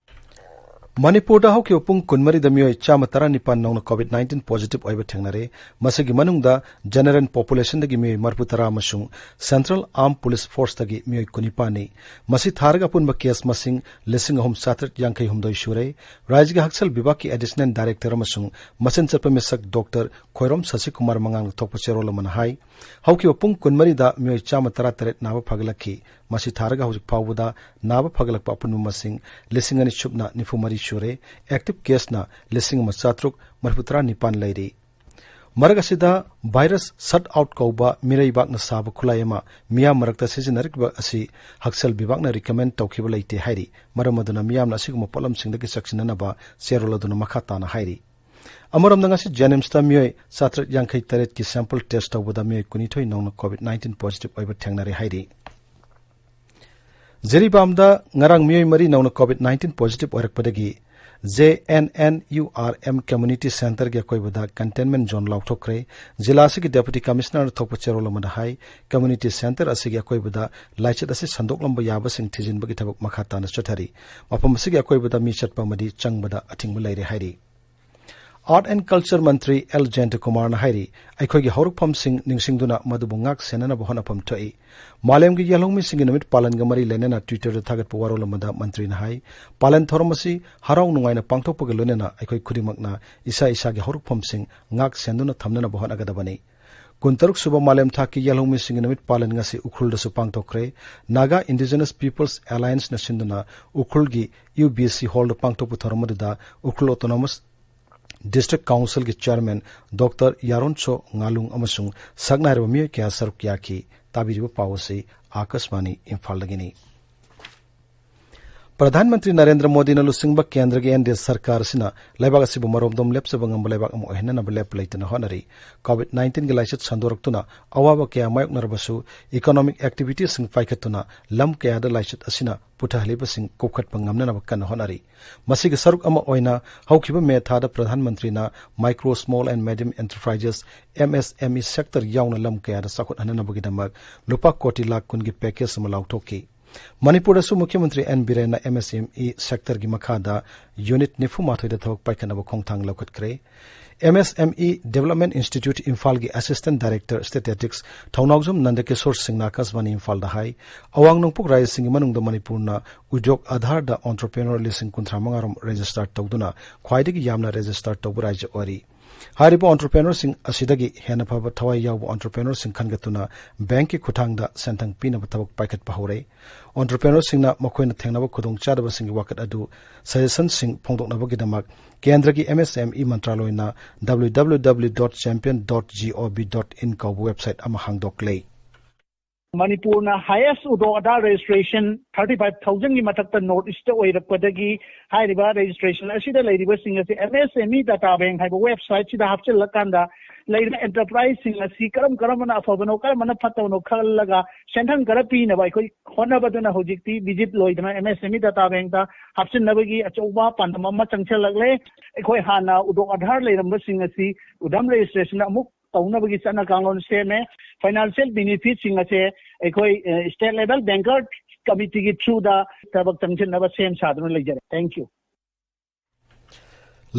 ꯃꯅꯤꯄꯨꯔꯗ ꯍꯧꯈꯤꯕ ꯄꯨꯡ ꯀꯨꯟꯃꯔꯤꯗ ꯃꯤꯑꯣꯏ ꯆꯥꯝꯃ ꯇꯔꯥꯅꯤꯄꯥꯟ ꯅꯧꯅ COVID nineteen positive ꯑꯣꯏꯕ ꯊꯦꯡꯅꯔꯦ꯫ ꯃꯁꯤꯒꯤ ꯃꯅꯨꯡꯗ general populationꯗꯒꯤ ꯃꯤꯑꯣꯏ ꯃꯔꯤꯐꯨꯇꯔꯥ ꯑꯃꯁꯨꯡ Central Armed Police Forceꯇꯒꯤ ꯃꯤꯑꯣꯏ ꯀꯨꯟꯅꯤꯄꯥꯟꯅꯤ꯫ ꯃꯁꯤ ꯊꯥꯔꯒ ꯑꯄꯨꯟꯕ case ꯃꯁꯤꯡ ꯂꯤꯁꯤꯡ ꯑꯍꯨꯝ ꯆꯥꯇ꯭ꯔꯦꯠ ꯌꯥꯡꯈꯩ ꯍꯨꯝꯗꯣꯏ ꯁꯨꯔꯦ꯫ ꯔꯥꯖ꯭ꯌꯒꯤ ꯍꯛꯁꯦꯜ ꯕꯤꯚꯥꯒꯀꯤ Additional Director ꯑꯃꯁꯨꯡ ꯃꯆꯤꯟ ꯆꯠꯄ ꯃꯤꯁꯛ ꯗꯣꯛꯇꯔ ꯈꯣꯏꯔꯣꯝ ꯁꯁꯤꯀꯨꯃꯥꯔ ꯃꯉꯥꯜꯅ ꯊꯣꯛꯄ ꯆꯦꯔꯣꯜ ꯑꯃꯅ ꯍꯥꯏ, ꯍꯧꯈꯤꯕ ꯄꯨꯡ ꯀꯨꯟꯃꯔꯤꯗ ꯃꯤꯑꯣꯏ ꯆꯥꯝꯃ ꯇꯔꯥꯇꯔꯦꯠ ꯅꯥꯕ ꯐꯒꯠꯂꯛꯈꯤ꯫ ꯃꯁꯤ ꯊꯥꯔꯒ ꯍꯧꯖꯤꯛ ꯐꯥꯎꯕꯗ ꯅꯥꯕ ꯐꯒꯠꯂꯛꯄ ꯑꯄꯨꯟꯕ ꯃꯁꯤꯡ ꯂꯤꯁꯤꯡ ꯑꯅꯤ ꯁꯨꯞꯅ ꯅꯤꯐꯨ ꯃꯔꯤ ꯁꯨꯔꯦ꯫ Active caseꯅ ꯂꯤꯁꯤꯡ ꯑꯃ ꯆꯥꯇ꯭ꯔꯨꯛ ꯃꯔꯤꯐꯨꯇꯔꯥ ꯅꯤꯄꯥꯟ ꯂꯩꯔꯤ꯫ ꯃꯔꯛ ꯑꯁꯤꯗ virus shut out ꯀꯧꯕ ꯃꯤꯔꯩꯕꯥꯛꯅ ꯁꯥꯕ ꯈꯨꯠꯂꯥꯏ ꯑꯃ ꯃꯤꯌꯥꯝ ꯃꯔꯛꯇ ꯁꯤꯖꯤꯟꯅꯔꯛꯂꯤꯕ ꯑꯁꯤ ꯍꯛꯁꯦꯜ ꯕꯤꯚꯥꯒꯅ recommend ꯇꯧꯈꯤꯕ ꯂꯩꯇꯦ ꯍꯥꯏꯔꯤ꯫ ꯃꯔꯝ ꯑꯗꯨꯅ ꯃꯤꯌꯥꯝꯅ ꯑꯁꯤꯒꯨꯝꯕ ꯄꯣꯠꯂꯝꯁꯤꯡꯗꯒꯤ ꯆꯦꯛꯁꯤꯟꯅꯅꯕ ꯆꯦꯔꯣꯜ ꯑꯗꯨꯅ ꯃꯈꯥ ꯇꯥꯅ ꯍꯥꯏꯔꯤ꯫ ꯑꯃꯔꯣꯝꯗ ꯉꯁꯤ JNIMSꯇ ꯃꯤꯑꯣꯏ ꯆꯥꯇ꯭ꯔꯦꯠ ꯌꯥꯡꯈꯩ ꯇꯔꯦꯠꯀꯤ sample test ꯇꯧꯕꯗ ꯃꯤꯑꯣꯏ ꯀꯨꯟꯅꯤꯊꯣꯏ ꯅꯧꯅ COVID nineteen positive ꯑꯣꯏꯕ ꯊꯦꯡꯅꯔꯦ ꯍꯥꯏꯔꯤ꯫ ꯖꯤꯔꯤꯕꯥꯝꯗ ꯉꯔꯥꯡ ꯃꯤꯑꯣꯏ ꯃꯔꯤ ꯅꯧꯅ COVID nineteen positive ꯑꯣꯏꯔꯛꯄꯗꯒꯤ JNNURM Community Centreꯒꯤ ꯑꯀꯣꯏꯕꯗ containment zone ꯂꯥꯎꯊꯣꯛꯈ꯭ꯔꯦ꯫ ꯖꯤꯂꯥ ꯑꯁꯤꯒꯤ Deputy Commissionerꯅ ꯊꯣꯛꯄ ꯆꯦꯔꯣꯜ ꯑꯃꯗ ꯍꯥꯏ, community centre ꯑꯁꯤꯒꯤ ꯑꯀꯣꯏꯕꯗ ꯂꯥꯏꯆꯠ ꯑꯁꯤ ꯁꯟꯗꯣꯛꯂꯝꯕ ꯌꯥꯕꯁꯤꯡ ꯊꯤꯖꯤꯟꯕꯒꯤ ꯊꯕꯛ ꯃꯈꯥ ꯇꯥꯅ ꯆꯠꯊꯔꯤ꯫ ꯃꯐꯝ ꯑꯁꯤꯒꯤ ꯑꯀꯣꯏꯕꯗ ꯃꯤ ꯆꯠꯄ ꯑꯃꯗꯤ ꯆꯪꯕꯗ ꯑꯊꯤꯡꯕ ꯂꯩꯔꯦ ꯍꯥꯏꯔꯤ꯫ Art and Culture Mantri L ꯖꯌꯟꯇꯀꯨꯃꯥꯔꯅ ꯍꯥꯏꯔꯤ, ꯑꯩꯈꯣꯏꯒꯤ ꯍꯧꯔꯛꯐꯝꯁꯤꯡ ꯅꯤꯡꯁꯤꯡꯗꯨꯅ ꯃꯗꯨꯕꯨ ꯉꯥꯛ ꯁꯦꯟꯅꯅꯕ ꯍꯣꯠꯅꯐꯝ ꯊꯣꯛꯏ꯫ ꯃꯥꯂꯦꯝꯒꯤ ꯌꯦꯜꯍꯧꯃꯤꯁꯤꯡꯒꯤ ꯅꯨꯃꯤꯠ ꯄꯥꯂꯟꯒ ꯃꯔꯤ ꯂꯩꯅꯅ Twitterꯗ ꯊꯥꯒꯠꯄ ꯋꯥꯔꯣꯜ ꯑꯃꯗ ꯃꯟꯇ꯭ꯔꯤꯅ ꯍꯥꯏ, ꯄꯥꯂꯟ ꯊꯧꯔꯝ ꯑꯁꯤ ꯍꯔꯥꯎ ꯅꯨꯡꯉꯥꯏꯅ ꯄꯥꯡꯊꯣꯛꯄꯒ ꯂꯣꯏꯅꯅ ꯑꯩꯈꯣꯏ ꯈꯨꯗꯤꯡꯃꯛꯅ ꯏꯁꯥ ꯏꯁꯥꯒꯤ ꯍꯧꯔꯛꯐꯝꯁꯤꯡ ꯉꯥꯛ ꯁꯦꯟꯗꯨꯅ ꯊꯝꯅꯅꯕ ꯍꯣꯠꯅꯒꯗꯕꯅꯤ꯫ ꯀꯨꯟꯇꯔꯨꯛ ꯁꯨꯕ ꯃꯥꯂꯦꯝ ꯊꯥꯛꯀꯤ ꯌꯦꯜꯍꯧꯃꯤꯁꯤꯡꯒꯤ ꯅꯨꯃꯤꯠ ꯄꯥꯂꯟ ꯉꯁꯤ ꯎꯈ꯭ꯔꯨꯜꯗꯁꯨ ꯄꯥꯡꯊꯣꯛꯈ꯭ꯔꯦ꯫ Naga Indigenous Peoples Allianceꯅ ꯁꯤꯟꯗꯨꯅ ꯎꯈ꯭ꯔꯨꯜꯒꯤ UBC Hallꯗ ꯄꯥꯡꯊꯣꯛꯄ ꯊꯧꯔꯝ ꯑꯗꯨꯗ ꯎꯈ꯭ꯔꯨꯜ Autonomous District Councilꯒꯤ Chairman ꯗꯣꯛꯇꯔ ꯌꯥꯔꯣꯟꯁꯣ ꯉꯥꯂꯨꯡ ꯑꯃꯁꯨꯡ ꯁꯛꯅꯥꯏꯔꯕ ꯃꯤꯑꯣꯏ ꯀꯌꯥ ꯁꯔꯨꯛ ꯌꯥꯈꯤ꯫ ꯇꯥꯕꯤꯔꯤꯕ ꯄꯥꯎ ꯑꯁꯤ ꯑꯥꯀꯥꯁꯕꯥꯅꯤ ꯏꯝꯐꯥꯜꯗꯒꯤꯅꯤ꯫ ꯄ꯭ꯔꯙꯥꯟ ꯃꯟꯇ꯭ꯔꯤ ꯅꯔꯦꯟꯗ꯭ꯔ ꯃꯣꯗꯤꯅ ꯂꯨꯆꯤꯡꯕ ꯀꯦꯟꯗ꯭ꯔꯒꯤ NDA ꯁꯔꯀꯥꯔ ꯑꯁꯤꯅ ꯂꯩꯕꯥꯛ ꯑꯁꯤꯕꯨ ꯃꯔꯣꯝꯗꯣꯝ ꯂꯦꯞꯆꯕ ꯉꯝꯕ ꯂꯩꯕꯥꯛ ꯑꯃ ꯑꯣꯏꯍꯟꯅꯅꯕ ꯂꯦꯞꯄ ꯂꯩꯇꯅ ꯍꯣꯠꯅꯔꯤ꯫ COVID nineteenꯒꯤ ꯂꯥꯏꯆꯠ ꯁꯟꯗꯣꯔꯛꯇꯨꯅ ꯑꯋꯥꯕ ꯀꯌꯥ ꯃꯥꯌꯣꯛꯅꯔꯕꯁꯨ economic activitiesꯁꯤꯡ ꯄꯥꯏꯈꯠꯇꯨꯅ ꯂꯝ ꯀꯌꯥꯗ ꯂꯥꯏꯆꯠ ꯑꯁꯤꯅ ꯄꯨꯊꯍꯜꯂꯤꯕꯁꯤꯡ ꯀꯣꯛꯈꯠꯄ ꯉꯝꯅꯅꯕ ꯀꯟꯅ ꯍꯣꯠꯅꯔꯤ꯫ ꯃꯁꯤꯒꯤ ꯁꯔꯨꯛ ꯑꯃ ꯑꯣꯏꯅ ꯍꯧꯈꯤꯕ ꯃꯦ ꯊꯥꯗ ꯄ꯭ꯔꯙꯥꯟ ꯃꯟꯇ꯭ꯔꯤꯅ Micro, Small and Medium Enterprises, MSME sector ꯌꯥꯎꯅ ꯂꯝ ꯀꯌꯥꯗ ꯆꯥꯎꯈꯠꯍꯟꯅꯅꯕꯒꯤꯗꯃꯛ ꯂꯨꯄꯥ ꯀꯣꯇꯤ ꯂꯥꯈ ꯀꯨꯟꯒꯤ package ꯑꯃ ꯂꯥꯎꯊꯣꯛꯈꯤ꯫ ꯃꯅꯤꯄꯨꯔꯗꯁꯨ ꯃꯨꯈ꯭ꯌ ꯃꯟꯇ꯭ꯔꯤ ꯑꯦꯟ ꯕꯤꯔꯦꯟꯅ ꯑꯦꯝ ꯑꯦꯁ ꯑꯦꯝ ꯏ ꯁꯦꯛꯇꯔꯒꯤ ꯃꯈꯥꯗ ꯌꯨꯅꯤꯠ ꯅꯤꯐꯨ ꯃꯥꯊꯣꯏꯗ ꯊꯕꯛ ꯄꯥꯏꯈꯠꯅꯕ ꯈꯣꯡꯊꯥꯡ ꯂꯧꯈꯠꯈ꯭ꯔꯦ꯫ M S M E development institute ꯏꯝꯐꯥꯜꯒꯤ assistant director statistics Thounaojam Nandakishore ꯁꯤꯡꯅ ꯑꯥꯀꯥꯁꯕꯥꯅꯤ ꯏꯝꯐꯥꯜꯗ ꯍꯥꯏ, ꯑꯋꯥꯡ ꯅꯣꯡꯄꯣꯛ ꯔꯥꯖ꯭ꯌꯁꯤꯡꯒꯤ ꯃꯅꯨꯡꯗ ꯃꯅꯤꯄꯨꯔꯅ ꯎꯗ꯭ꯌꯣꯛ ꯑꯙꯥꯔꯗ ꯑꯣꯟꯇꯔꯄ꯭ꯔꯦꯅꯔ ꯂꯤꯁꯤꯡ ꯀꯨꯟꯊ꯭ꯔꯥ ꯃꯉꯥ ꯔꯣꯝ ꯔꯦꯖꯤꯁꯇꯥꯔ ꯇꯧꯗꯨꯅ ꯈ꯭ꯋꯥꯏꯗꯒꯤ ꯌꯥꯝꯅ ꯔꯦꯖꯤꯁꯇꯥꯔ ꯇꯧꯕ ꯔꯥꯖ꯭ꯌ ꯑꯣꯏꯔꯤ꯫ ꯍꯥꯏꯔꯤꯕ ꯑꯣꯟꯇꯔꯄ꯭ꯔꯦꯅꯔꯁꯤꯡ ꯑꯁꯤꯗꯒꯤ ꯍꯦꯟꯅ ꯐꯕ ꯊꯋꯥꯏ ꯌꯥꯎꯕ ꯑꯣꯟꯇꯔꯄ꯭ꯔꯦꯅꯔꯁꯤꯡ ꯈꯟꯒꯠꯇꯨꯅ ꯕꯦꯡꯛꯀꯤ ꯈꯨꯠꯊꯥꯡꯗ ꯁꯦꯟꯊꯪ ꯄꯤꯅꯕ ꯊꯕꯛ ꯄꯥꯏꯈꯠꯄ ꯍꯧꯔꯦ꯫ ꯑꯣꯟꯇꯔꯄ꯭ꯔꯦꯅꯔꯁꯤꯡꯅ ꯃꯈꯣꯏꯅ ꯊꯦꯡꯅꯕ ꯈꯨꯗꯣꯡꯆꯥꯗꯕꯁꯤꯡꯒꯤ ꯋꯥꯀꯠ ꯑꯗꯨ ꯁꯖꯦꯁꯟꯁꯤꯡ ꯐꯣꯡꯗꯣꯛꯅꯕꯒꯤꯗꯃꯛ ꯀꯦꯟꯗ꯭ꯔꯒꯤ ꯑꯦꯝ ꯑꯦꯁ ꯑꯦꯝ ꯏ ꯃꯟꯇ꯭ꯔꯥꯂꯣꯏꯅ W W W dot champion dot G O V dot in ꯀꯧꯕ ꯋꯦꯕꯁꯥꯏꯠ ꯑꯃ ꯍꯥꯡꯗꯣꯛꯂꯦ꯫ ꯃꯅꯤꯄꯨꯔꯅ ꯍꯥꯏꯌꯦꯁ ꯎꯗꯣꯛ ꯑꯙꯥꯔ ꯔꯦꯖꯤꯁꯇ꯭ꯔꯦꯁꯟ ꯊꯥꯔꯇꯤ ꯐꯥꯏꯚ ꯊꯥꯎꯖꯟꯒꯤ ꯃꯊꯛꯇ ꯅꯣꯔꯠ ꯏꯁꯇ ꯑꯣꯏꯔꯛꯄꯗꯒꯤ ꯍꯥꯏꯔꯤꯕ ꯔꯦꯖꯤꯁꯇ꯭ꯔꯦꯁꯟ ꯑꯁꯤꯗ ꯂꯩꯔꯤꯕꯁꯤꯡ ꯑꯁꯤ M S M E data bank ꯍꯥꯏꯕ ꯋꯦꯕꯁꯥꯏꯠꯁꯤꯗ ꯍꯥꯞꯆꯤꯜꯂꯀꯥꯟꯗ ꯂꯩꯔꯤꯕ ꯑꯦꯟꯇꯔꯄ꯭ꯔꯥꯏꯁꯁꯤꯡ ꯑꯁꯤ ꯀꯔꯝ ꯀꯔꯝꯕꯅ ꯑꯐꯕꯅꯣ, ꯀꯔꯝꯕꯅ ꯐꯠꯇꯕꯅꯣ ꯈꯜꯂꯒ ꯁꯦꯟꯊꯪ ꯈꯔ ꯄꯤꯅꯕ ꯑꯩꯈꯣꯏ ꯍꯣꯠꯅꯕꯗꯨꯅ ꯍꯧꯖꯤꯛꯇꯤ visit ꯂꯣꯏꯗꯅ M S M E data ꯕꯦꯡꯛꯇ ꯍꯥꯞꯆꯤꯟꯅꯕꯒꯤ ꯑꯆꯧꯕ ꯄꯥꯟꯗꯝ ꯑꯃ ꯆꯪꯁꯤꯜꯂꯛꯂꯦ꯫ ꯑꯩꯈꯣꯏ ꯍꯥꯟꯅ ꯎꯗꯣꯛ ꯑꯙꯥꯔ ꯂꯩꯔꯝꯕꯁꯤꯡ ꯑꯁꯤ ꯎꯗꯝ ꯔꯦꯖꯤꯁꯇ꯭ꯔꯦꯁꯟ ꯑꯃꯨꯛ ꯇꯧꯅꯕꯒꯤ ꯆꯠꯅ ꯀꯥꯡꯂꯣꯟ ꯁꯦꯝꯃꯦ꯫ ꯐꯥꯏꯅꯥꯟꯁꯤꯌꯦꯜ ꯕꯦꯅꯤꯐꯤꯠꯁꯤꯡ ꯑꯁꯦ ꯑꯩꯈꯣꯏ ꯁ꯭ꯇꯦꯠ ꯂꯦꯚꯦꯜ ꯕꯦꯡꯀꯔ ꯀꯃꯤꯇꯤꯒꯤ ꯊ꯭ꯔꯨꯗ ꯊꯕꯛ ꯆꯪꯁꯤꯟꯅꯕ ꯁꯦꯝ ꯁꯥꯗꯨꯅ ꯂꯩꯖꯔꯦ꯫ Thank you꯫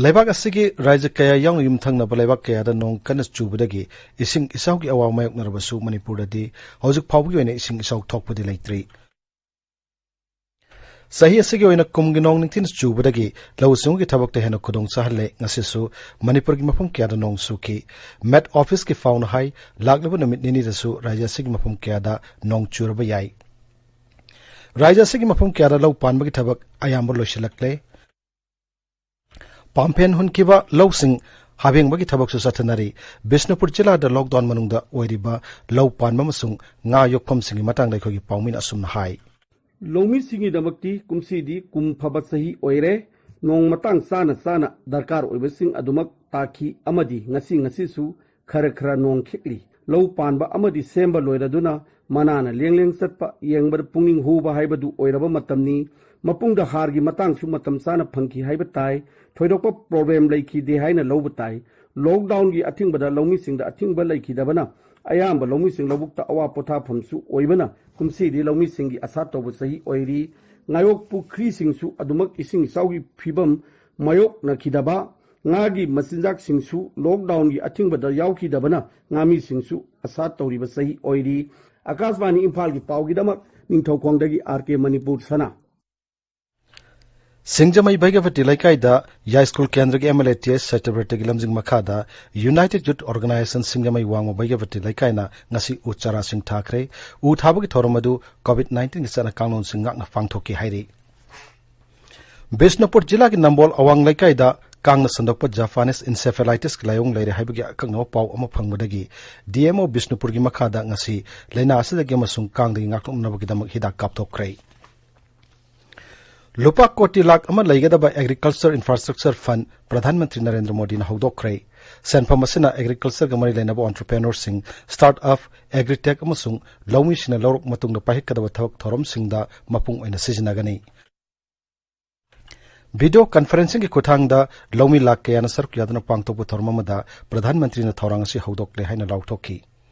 ꯂꯩꯕꯥꯛ ꯑꯁꯤꯒꯤ ꯔꯥꯖ꯭ꯌ ꯀꯌꯥ ꯌꯥꯎꯅ ꯌꯨꯝꯊꯪꯅꯕ ꯂꯩꯕꯥꯛ ꯀꯌꯥꯗ ꯅꯣꯡ ꯀꯟꯅ ꯆꯨꯕꯗꯒꯤ ꯏꯁꯤꯡ ꯏꯆꯥꯎꯒꯤ ꯑꯋꯥꯕ ꯃꯥꯌꯣꯛꯅꯔꯕꯁꯨ ꯃꯅꯤꯄꯨꯔꯗꯗꯤ ꯍꯧꯖꯤꯛ ꯐꯥꯎꯕꯒꯤ ꯑꯣꯏꯅ ꯏꯁꯤꯡ ꯏꯆꯥꯎ ꯊꯣꯛꯄꯗꯤ ꯂꯩꯇ꯭ꯔꯤ꯫ ꯆꯍꯤ ꯑꯁꯤꯒꯤ ꯑꯣꯏꯅ ꯀꯨꯝꯒꯤ ꯅꯣꯡ ꯅꯤꯡꯊꯤꯅ ꯆꯨꯕꯗꯒꯤ ꯂꯧꯎ ꯁꯤꯡꯎꯒꯤ ꯊꯕꯛꯇ ꯍꯦꯟꯅ ꯈꯨꯗꯣꯡ ꯆꯥꯍꯜꯂꯦ꯫ ꯉꯁꯤꯁꯨ ꯃꯅꯤꯄꯨꯔꯒꯤ ꯃꯐꯝ ꯀꯌꯥꯗ ꯅꯣꯡ ꯆꯨꯈꯤ꯫ ꯃꯦꯠ ꯑꯣꯐꯤꯁꯀꯤ ꯄꯥꯎꯅ ꯍꯥꯏ, ꯂꯥꯛꯂꯤꯕ ꯅꯨꯃꯤꯠ ꯅꯤꯅꯤꯗꯁꯨ ꯔꯥꯖ꯭ꯌ ꯑꯁꯤꯒꯤ ꯃꯐꯝ ꯀꯌꯥꯗ ꯅꯣꯡ ꯆꯨꯔꯕ ꯌꯥꯏ꯫ ꯔꯥꯖ꯭ꯌ ꯑꯁꯤꯒꯤ ꯃꯐꯝ ꯀꯌꯥꯗ ꯂꯧ ꯄꯥꯟꯕꯒꯤ ꯊꯕꯛ ꯑꯌꯥꯝꯕ ꯂꯣꯏꯁꯤꯜꯂꯛꯂꯦ꯫ ꯄꯥꯝꯐꯦꯟ ꯍꯨꯟꯈꯤꯕ ꯂꯧꯁꯤꯡ ꯍꯥꯕꯦꯡꯕꯒꯤ ꯊꯕꯛꯁꯨ ꯆꯠꯊꯅꯔꯤ꯫ ꯕꯤꯁꯅꯨꯄꯨꯔ ꯖꯤꯂꯥꯗ ꯂꯣꯛꯗꯥꯎꯟ ꯃꯅꯨꯡꯗ ꯑꯣꯏꯔꯤꯕ ꯂꯧ ꯄꯥꯟꯕ ꯑꯃꯁꯨꯡ ꯉꯥ ꯌꯣꯛꯐꯝꯁꯤꯡꯒꯤ ꯃꯇꯥꯡꯗ ꯑꯩꯈꯣꯏꯒꯤ ꯄꯥꯎꯃꯤꯅ ꯑꯁꯨꯝꯅ ꯍꯥꯏ꯫ ꯂꯧꯃꯤꯁꯤꯡꯒꯤꯗꯃꯛꯇꯤ ꯀꯨꯝꯁꯤꯗꯤ ꯀꯨꯝ ꯐꯕ ꯆꯍꯤ ꯑꯣꯏꯔꯦ꯫ ꯅꯣꯡ ꯃꯇꯥꯡ ꯆꯥꯅ ꯆꯥꯅ ꯗꯔꯀꯥꯔ ꯑꯣꯏꯕꯁꯤꯡ ꯑꯗꯨꯃꯛ ꯇꯥꯈꯤ ꯑꯃꯗꯤ ꯉꯁꯤ ꯉꯁꯤꯁꯨ ꯈꯔ ꯈꯔ ꯅꯣꯡ ꯈꯤꯛꯂꯤ꯫ ꯂꯧ ꯄꯥꯟꯕ ꯑꯃꯗꯤ ꯁꯦꯝꯕ ꯂꯣꯏꯔꯗꯨꯅ ꯃꯅꯥꯅ ꯂꯦꯡ ꯂꯦꯡ ꯆꯠꯄ, ꯌꯦꯡꯕꯗ ꯄꯨꯛꯅꯤꯡ ꯍꯨꯕ ꯍꯥꯏꯕꯗꯨ ꯑꯣꯏꯔꯕ ꯃꯇꯝꯅꯤ꯫ ꯃꯄꯨꯡꯗ ꯍꯥꯔꯒꯤ ꯃꯇꯥꯡꯁꯨ ꯃꯇꯝ ꯆꯥꯅ ꯐꯪꯈꯤ ꯍꯥꯏꯕ ꯇꯥꯏ꯫ ꯊꯣꯏꯗꯣꯛꯄ ꯄ꯭ꯔꯣꯕ꯭ꯂꯦꯝ ꯂꯩꯈꯤꯗꯦ ꯍꯥꯏꯅ ꯂꯧꯕ ꯇꯥꯏ꯫ ꯂꯣꯛꯗꯥꯎꯟꯒꯤ ꯑꯊꯤꯡꯕꯗ ꯂꯧꯃꯤꯁꯤꯡꯗ ꯑꯊꯤꯡꯕ ꯂꯩꯈꯤꯗꯕꯅ ꯑꯌꯥꯝꯕ ꯂꯧꯃꯤꯁꯤꯡ ꯂꯧꯕꯨꯛꯇ ꯑꯋꯥ ꯄꯣꯊꯥꯐꯝꯁꯨ ꯑꯣꯏꯕꯅ ꯀꯨꯝꯁꯤꯗꯤ ꯂꯧꯃꯤꯁꯤꯡꯒꯤ ꯑꯁꯥ ꯇꯧꯕ ꯆꯍꯤ ꯑꯣꯏꯔꯤ꯫ ꯉꯥꯌꯣꯛ ꯄꯨꯈ꯭ꯔꯤꯁꯤꯡꯁꯨ ꯑꯗꯨꯃꯛ ꯏꯁꯤꯡ ꯏꯆꯥꯎꯒꯤ ꯐꯤꯕꯝ ꯃꯥꯌꯣꯛꯅꯈꯤꯗꯕ, ꯉꯥꯒꯤ ꯃꯆꯤꯟꯖꯥꯛꯁꯤꯡꯁꯨ ꯂꯣꯛꯗꯥꯎꯟꯒꯤ ꯑꯊꯤꯡꯕꯗ ꯌꯥꯎꯈꯤꯗꯕꯅ ꯉꯥꯃꯤꯁꯤꯡꯁꯨ ꯑꯁꯥ ꯇꯧꯔꯤꯕ ꯆꯍꯤ ꯑꯣꯏꯔꯤ꯫ ꯑꯀꯥꯁꯕꯥꯅꯤ ꯏꯝꯐꯥꯜꯒꯤ ꯄꯥꯎꯒꯤꯗꯃꯛ ꯅꯤꯡꯊꯧꯈꯣꯡꯗꯒꯤ ꯑꯥꯔ ꯀꯦ ꯃꯅꯤꯄꯨꯔ ꯁꯅꯥ꯫ ꯁꯤꯡꯖꯃꯩ ꯕꯩꯒ꯭ꯌꯥꯕꯇꯤ ꯂꯩꯀꯥꯏꯗ ꯌꯥꯏꯁ꯭ꯀꯨꯜ ꯀꯦꯟꯗ꯭ꯔꯒꯤ ꯑꯦꯝ ꯑꯦꯜ ꯑꯦ ꯇꯤ ꯑꯦꯁ ꯁꯇ꯭ꯌꯕ꯭ꯔꯇꯒꯤ ꯂꯝꯖꯤꯡ ꯃꯈꯥꯗ ꯌꯨꯅꯥꯏꯇꯦꯗ ꯌꯨꯊ ꯑꯣꯔꯒꯅꯥꯏꯖꯦꯁꯟ ꯁꯤꯡꯖꯃꯩ ꯋꯥꯡꯃ ꯕꯩꯒ꯭ꯌꯥꯕꯇꯤ ꯂꯩꯀꯥꯏꯅ ꯉꯁꯤ ꯎ ꯆꯥꯔꯥꯁꯤꯡ ꯊꯥꯈ꯭ꯔꯦ꯫ ꯎ ꯊꯥꯕꯒꯤ ꯊꯧꯔꯝ ꯑꯗꯨ ꯀꯣꯚꯤꯗ ꯅꯥꯏꯟꯇꯤꯟꯒꯤ ꯆꯠꯅ ꯀꯥꯡꯂꯣꯟꯁꯤꯡ ꯉꯥꯛꯅ ꯄꯥꯡꯊꯣꯛꯈꯤ ꯍꯥꯏꯔꯤ꯫ ꯕꯤꯁꯅꯨꯄꯨꯔ ꯖꯤꯂꯥꯒꯤ ꯅꯝꯕꯣꯜ ꯑꯋꯥꯡ ꯂꯩꯀꯥꯏꯗ ꯀꯥꯡꯅ ꯁꯟꯗꯣꯛꯄ ꯖꯄꯥꯅꯤꯁ ꯏꯟꯁꯦꯐꯦꯂꯥꯏꯇꯤꯁꯀꯤ ꯂꯥꯏꯑꯣꯡ ꯂꯩꯔꯦ ꯍꯥꯏꯕꯒꯤ ꯑꯀꯛꯅꯕ ꯄꯥꯎ ꯑꯃ ꯐꯪꯕꯗꯒꯤ ꯗꯤ ꯑꯦꯝ ꯑꯣ ꯕꯤꯁꯅꯨꯄꯨꯔꯒꯤ ꯃꯈꯥꯗ ꯉꯁꯤ ꯂꯥꯏꯅꯥ ꯑꯁꯤꯗꯒꯤ ꯑꯃꯁꯨꯡ ꯀꯥꯡꯗꯒꯤ ꯉꯥꯛꯊꯣꯛꯅꯕꯒꯤꯗꯃꯛ ꯍꯤꯗꯥꯛ ꯀꯥꯞꯊꯣꯛꯈ꯭ꯔꯦ꯫ ꯂꯨꯄꯥ ꯀꯣꯇꯤ ꯂꯥꯈ ꯑꯃ ꯂꯩꯒꯗꯕ agriculture infrastructure fund Pradhan Mantri Narendra ꯃꯣꯗꯤꯅ ꯍꯧꯗꯣꯛꯈ꯭ꯔꯦ꯫ ꯁꯦꯟꯐꯝ ꯑꯁꯤꯅ ꯑꯦꯒ꯭ꯔꯤꯀꯜꯆꯔꯒ ꯃꯔꯤ ꯂꯩꯅꯕ ꯑꯣꯟꯇꯔꯄ꯭ꯔꯦꯅꯔꯁꯤꯡ, ꯁ꯭ꯇꯥꯔꯠ ꯑꯞ, ꯑꯦꯒ꯭ꯔꯤꯇꯦꯛ ꯑꯃꯁꯨꯡ ꯂꯧꯃꯤꯁꯤꯡꯅ ꯂꯧꯔꯣꯛ ꯃꯇꯨꯡꯗ ꯄꯥꯏꯈꯠꯀꯗꯕ ꯊꯕꯛ ꯊꯧꯔꯝꯁꯤꯡꯗ ꯃꯄꯨꯡ ꯑꯣꯏꯅ ꯁꯤꯖꯤꯟꯅꯒꯅꯤ꯫ ꯚꯤꯗꯤꯑꯣ ꯀꯟꯐꯔꯦꯟꯁꯤꯡꯒꯤ ꯈꯨꯠꯊꯥꯡꯗ ꯂꯧꯃꯤ ꯂꯥꯈ ꯀꯌꯥꯅ ꯁꯔꯨꯛ ꯌꯥꯗꯨꯅ ꯄꯥꯡꯊꯣꯛꯄ ꯊꯧꯔꯝ ꯑꯃꯗ ꯄ꯭ꯔꯙꯥꯟ ꯃꯟꯇ꯭ꯔꯤꯅ ꯊꯧꯔꯥꯡ ꯑꯁꯤ ꯍꯧꯗꯣꯛꯂꯦ ꯍꯥꯏꯅ ꯂꯥꯎꯊꯣꯛꯈꯤ꯫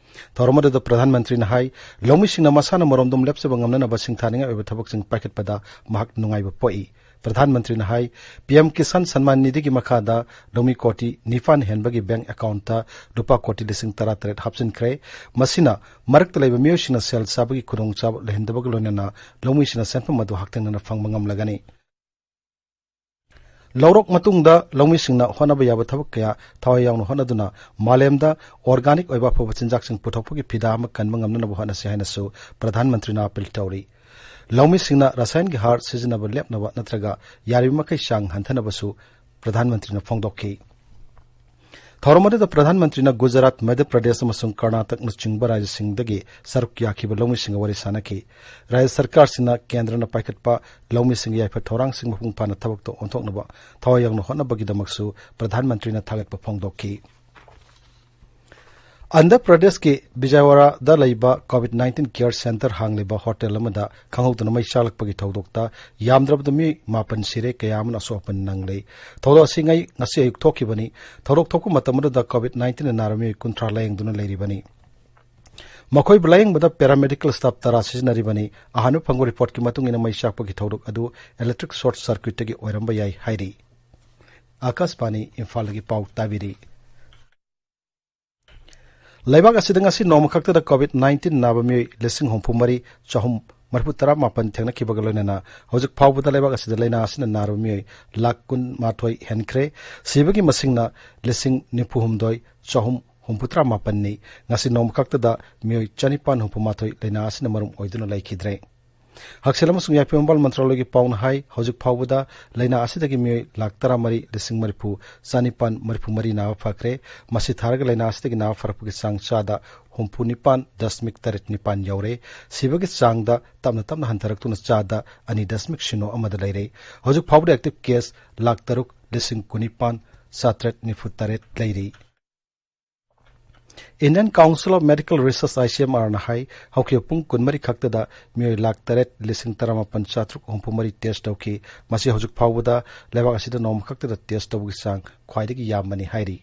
ꯊꯧꯔꯝ ꯑꯗꯨꯗ ꯄ꯭ꯔꯙꯥꯟ ꯃꯟꯇ꯭ꯔꯤꯅ ꯍꯥꯏ, ꯂꯧꯃꯤꯁꯤꯡꯅ ꯃꯁꯥꯅ ꯃꯔꯣꯝꯗꯣꯝ ꯂꯦꯞꯆꯕ ꯉꯝꯅꯅꯕ ꯁꯤꯡꯊꯥꯅꯤꯡꯉꯥꯏ ꯑꯣꯏꯕ ꯊꯕꯛꯁꯤꯡ ꯄꯥꯏꯈꯠꯄꯗ ꯃꯍꯥꯛ ꯅꯨꯡꯉꯥꯏꯕ ꯄꯣꯛꯏ꯫ ꯄ꯭ꯔꯙꯥꯟ ꯃꯟꯇ꯭ꯔꯤꯅ ꯍꯥꯏ, ꯄꯤ ꯑꯦꯝ ꯀꯤꯁꯥꯟ ꯁꯟꯃꯥꯟ ꯅꯤꯙꯤꯒꯤ ꯃꯈꯥꯗ ꯂꯧꯃꯤ ꯀꯣꯇꯤ ꯅꯤꯄꯥꯟ ꯍꯦꯟꯕꯒꯤ ꯕꯦꯡꯛ ꯑꯦꯀꯥꯎꯟꯠꯇ ꯂꯨꯄꯥ ꯀꯣꯇꯤ ꯂꯤꯁꯤꯡ ꯇꯔꯥꯇꯔꯦꯠ ꯍꯥꯞꯆꯤꯟꯈ꯭ꯔꯦ꯫ ꯃꯁꯤꯅ ꯃꯔꯛꯇ ꯂꯩꯕ ꯃꯤꯑꯣꯏꯁꯤꯡꯅ ꯁꯦꯜ ꯆꯥꯕꯒꯤ ꯈꯨꯗꯣꯡꯆꯥꯕ ꯂꯩꯍꯟꯗꯕꯒ ꯂꯣꯏꯅꯅ ꯂꯧꯃꯤꯁꯤꯡꯅ ꯁꯦꯟꯐꯝ ꯑꯗꯨ ꯍꯛꯊꯦꯡꯅꯅ ꯐꯪꯕ ꯉꯝꯂꯒꯅꯤ꯫ ꯂꯧꯔꯣꯛ ꯃꯇꯨꯡꯗ ꯂꯧꯃꯤꯁꯤꯡꯅ ꯍꯣꯠꯅꯕ ꯌꯥꯕ ꯊꯕꯛ ꯀꯌꯥ ꯊꯋꯥꯏ ꯌꯥꯎꯅ ꯍꯣꯠꯅꯗꯨꯅ ꯃꯥꯂꯦꯝꯗ ꯑꯣꯔꯒꯥꯅꯤꯛ ꯑꯣꯏꯕ ꯑꯐꯕ ꯆꯤꯟꯖꯥꯛꯁꯤꯡ ꯄꯨꯊꯣꯛꯄꯒꯤ ꯐꯤꯗꯥ ꯑꯃ ꯀꯟꯕ ꯉꯝꯅꯅꯕ ꯍꯣꯠꯅꯁꯤ ꯍꯥꯏꯅꯁꯨ ꯄ꯭ꯔꯙꯥꯟ ꯃꯟꯇ꯭ꯔꯤꯅ ꯑꯥꯄꯤꯜ ꯇꯧꯔꯤ꯫ ꯂꯧꯃꯤꯁꯤꯡꯅ ꯔꯁꯥꯌꯟꯒꯤ ꯍꯥꯔ ꯁꯤꯖꯤꯟꯅꯕ ꯂꯦꯞꯅꯕ ꯅꯠꯇ꯭ꯔꯒ ꯌꯥꯔꯤꯕ ꯃꯈꯩ ꯆꯥꯡ ꯍꯟꯊꯅꯕꯁꯨ ꯄ꯭ꯔꯙꯥꯟ ꯃꯟꯇ꯭ꯔꯤꯅ ꯐꯣꯡꯗꯣꯛꯈꯤ꯫ ꯊꯧꯔꯝ ꯑꯗꯨꯗ ꯄ꯭ꯔꯙꯥꯟ ꯃꯟꯇ꯭ꯔꯤꯅ ꯒꯨꯖꯔꯥꯠ, ꯃꯙ꯭ꯌ ꯄ꯭ꯔꯗꯦꯁ ꯑꯃꯁꯨꯡ ꯀꯔꯅꯥꯇꯛꯅꯆꯤꯡꯕ ꯔꯥꯖ꯭ꯌꯁꯤꯡꯗꯒꯤ ꯁꯔꯨꯛ ꯌꯥꯈꯤꯕ ꯂꯧꯃꯤꯁꯤꯡꯒ ꯋꯥꯔꯤ ꯁꯥꯅꯈꯤ꯫ ꯔꯥꯖ꯭ꯌ ꯁꯔꯀꯥꯔꯁꯤꯡꯅ ꯀꯦꯟꯗ꯭ꯔꯅ ꯄꯥꯏꯈꯠꯄ ꯂꯧꯃꯤꯁꯤꯡꯒꯤ ꯌꯥꯏꯐ ꯊꯧꯔꯥꯡꯁꯤꯡ ꯃꯄꯨꯡ ꯐꯥꯅ ꯊꯕꯛꯇ ꯑꯣꯟꯊꯣꯛꯅꯕ ꯊꯋꯥꯏ ꯌꯥꯎꯅ ꯍꯣꯠꯅꯕꯒꯤꯗꯃꯛꯁꯨ ꯄ꯭ꯔꯙꯥꯟ ꯃꯟꯇ꯭ꯔꯤꯅ ꯊꯥꯒꯠꯄ ꯐꯣꯡꯗꯣꯛꯈꯤ꯫ ꯑꯟꯙ꯭ꯔ ꯄ꯭ꯔꯗꯦꯁꯀꯤ ꯕꯤꯖꯌꯋꯥꯔꯥꯗ ꯂꯩꯕ ꯀꯣꯚꯤꯗ ꯅꯥꯏꯟꯇꯤꯟ ꯀꯤꯌꯔ ꯁꯦꯟꯇꯔ ꯍꯥꯡꯂꯤꯕ ꯍꯣꯇꯦꯜ ꯑꯃꯗ ꯈꯪꯍꯧꯗꯅ ꯃꯩ ꯆꯥꯛꯂꯛꯄꯒꯤ ꯊꯧꯗꯣꯛꯇ ꯌꯥꯝꯗ꯭ꯔꯕꯗ ꯃꯤꯑꯣꯏ ꯃꯥꯄꯟ ꯁꯤꯔꯦ, ꯀꯌꯥ ꯑꯃꯅ ꯑꯁꯣꯛ ꯑꯄꯟ ꯅꯪꯂꯦ꯫ ꯊꯧꯗꯣꯛ ꯑꯁꯤ ꯉꯩ-, ꯉꯁꯤ ꯑꯌꯨꯛ ꯊꯣꯛꯈꯤꯕꯅꯤ꯫ ꯊꯧꯗꯣꯛ ꯊꯣꯛꯄ ꯃꯇꯝ ꯑꯗꯨꯗ ꯀꯣꯚꯤꯗ ꯅꯥꯏꯟꯇꯤꯟꯅ ꯅꯥꯔꯕ ꯃꯤꯑꯣꯏ ꯀꯨꯟꯊ꯭ꯔꯥ ꯂꯥꯌꯦꯡꯗꯨꯅ ꯂꯩꯔꯤꯕꯅꯤ꯫ ꯃꯈꯣꯏꯕꯨ ꯂꯥꯌꯦꯡꯕꯗ ꯄꯦꯔꯥꯃꯦꯗꯤꯀꯦꯜ ꯁ꯭ꯇꯥꯐ ꯇꯔꯥ ꯁꯤꯖꯤꯟꯅꯔꯤꯕꯅꯤ꯫ ꯑꯍꯥꯟꯕ ꯐꯪꯕ ꯔꯤꯄꯣꯔꯠꯀꯤ ꯃꯇꯨꯡ ꯏꯟꯅ ꯃꯩ ꯆꯥꯛꯄꯒꯤ ꯊꯧꯗꯣꯛ ꯑꯗꯨ ꯏꯂꯦꯛꯇ꯭ꯔꯤꯛ ꯁꯣꯔꯠ ꯁꯔꯀ꯭ꯌꯨꯠꯇꯒꯤ ꯑꯣꯏꯔꯝꯕ ꯌꯥꯏ ꯍꯥꯏꯔꯤ꯫ ꯑꯥꯀꯥꯁꯕꯥꯅꯤ, ꯏꯝꯐꯥꯜꯗꯒꯤ ꯄꯥꯎ ꯇꯥꯕꯤꯔꯤ꯫ ꯂꯩꯕꯥꯛ ꯑꯁꯤꯗ ꯉꯁꯤ ꯅꯣꯡꯃ ꯈꯛꯇꯗ ꯀꯣꯚꯤꯗ ꯅꯥꯏꯟꯇꯤꯟ ꯅꯥꯕ ꯃꯤꯑꯣꯏ ꯂꯤꯁꯤꯡ ꯍꯨꯝꯐꯨ ꯃꯔꯤ ꯆꯍꯨꯝ ꯃꯔꯤꯐꯨ ꯇꯔꯥ ꯃꯥꯄꯟ ꯊꯦꯡꯅꯈꯤꯕꯒ ꯂꯣꯏꯅꯅ ꯍꯧꯖꯤꯛ ꯐꯥꯎꯕꯗ ꯂꯩꯕꯥꯛ ꯑꯁꯤꯗ ꯂꯥꯏꯅꯥ ꯑꯁꯤꯅ ꯅꯥꯔꯕ ꯃꯤꯑꯣꯏ ꯂꯥꯈ ꯀꯨꯟ ꯃꯥꯊꯣꯏ ꯍꯦꯟꯈ꯭ꯔꯦ꯫ ꯁꯤꯕꯒꯤ ꯃꯁꯤꯡꯅ ꯂꯤꯁꯤꯡ ꯅꯤꯐꯨ ꯍꯨꯝꯗꯣꯏ ꯆꯍꯨꯝ ꯍꯨꯝꯐꯨꯇꯔꯥ ꯃꯥꯄꯟꯅꯤ꯫ ꯉꯁꯤ ꯅꯣꯡꯃ ꯈꯛꯇꯗ ꯃꯤꯑꯣꯏ ꯆꯅꯤꯄꯥꯟ ꯍꯨꯝꯐꯨ ꯃꯥꯊꯣꯏ ꯂꯥꯏꯅꯥ ꯑꯁꯤꯅ ꯃꯔꯝ ꯑꯣꯏꯗꯨꯅ ꯂꯩꯈꯤꯗ꯭ꯔꯦ꯫ ꯍꯛꯁꯦꯜ ꯑꯃꯁꯨꯡ ꯌꯥꯏꯐ ꯃꯤꯄꯥꯟ ꯃꯟꯇ꯭ꯔꯥꯂꯣꯏꯒꯤ ꯄꯥꯎꯅ ꯍꯥꯏ, ꯍꯧꯖꯤꯛ ꯐꯥꯎꯕꯗ ꯂꯥꯏꯅꯥ ꯑꯁꯤꯗꯒꯤ ꯃꯤꯑꯣꯏ ꯂꯥꯈ ꯇꯔꯥꯃꯔꯤ ꯂꯤꯁꯤꯡ ꯃꯔꯤꯐꯨ ꯆꯅꯤꯄꯥꯟ ꯃꯔꯤꯐꯨ ꯃꯔꯤ ꯅꯥꯕ ꯐꯈ꯭ꯔꯦ꯫ ꯃꯁꯤ ꯊꯥꯔꯒ ꯂꯥꯏꯅꯥ ꯑꯁꯤꯗꯒꯤ ꯅꯥꯕ ꯐꯔꯛꯄꯒꯤ ꯆꯥꯡ ꯆꯥꯗ ꯍꯨꯝꯐꯨ ꯅꯤꯄꯥꯟ ꯗꯁꯃꯤꯛ ꯇꯔꯦꯠ ꯅꯤꯄꯥꯟ ꯌꯧꯔꯦ꯫ ꯁꯤꯕꯒꯤ ꯆꯥꯡꯗ ꯇꯞꯅ ꯇꯞꯅ ꯍꯟꯊꯔꯛꯇꯨꯅ ꯆꯥꯗ ꯑꯅꯤ ꯗꯁꯃꯤꯛ ꯁꯤꯅꯣ ꯑꯃꯗ ꯂꯩꯔꯦ꯫ ꯍꯧꯖꯤꯛ ꯐꯥꯎꯕꯗ ꯑꯦꯛꯇꯤꯚ ꯀꯦꯁ ꯂꯥꯈ ꯇꯔꯨꯛ ꯂꯤꯁꯤꯡ ꯀꯨꯟꯅꯤꯄꯥꯟ ꯆꯥꯇ꯭ꯔꯦꯠ ꯅꯤꯐꯨ ꯇꯔꯦꯠ ꯂꯩꯔꯤ꯫ Indian Council of Medical Research, I C M R ꯅ ꯍꯥꯏ, ꯍꯧꯈꯤꯕ ꯄꯨꯡ ꯀꯨꯟꯃꯔꯤ ꯈꯛꯇꯗ ꯃꯤꯑꯣꯏ ꯂꯥꯈ ꯇꯔꯦꯠ ꯂꯤꯁꯤꯡ ꯇꯔꯥꯃꯥꯄꯟ ꯆꯥꯇ꯭ꯔꯨꯛ ꯍꯨꯝꯐꯨ ꯃꯔꯤ ꯇꯦꯁ ꯇꯧꯈꯤ꯫ ꯃꯁꯤ ꯍꯧꯖꯤꯛ ꯐꯥꯎꯕꯗ ꯂꯩꯕꯥꯛ ꯑꯁꯤꯗ ꯅꯣꯡꯃ ꯈꯛꯇꯗ ꯇꯦꯁ ꯇꯧꯕꯒꯤ ꯆꯥꯡ ꯈ꯭ꯋꯥꯏꯗꯒꯤ ꯌꯥꯝꯕꯅꯤ ꯍꯥꯏꯔꯤ꯫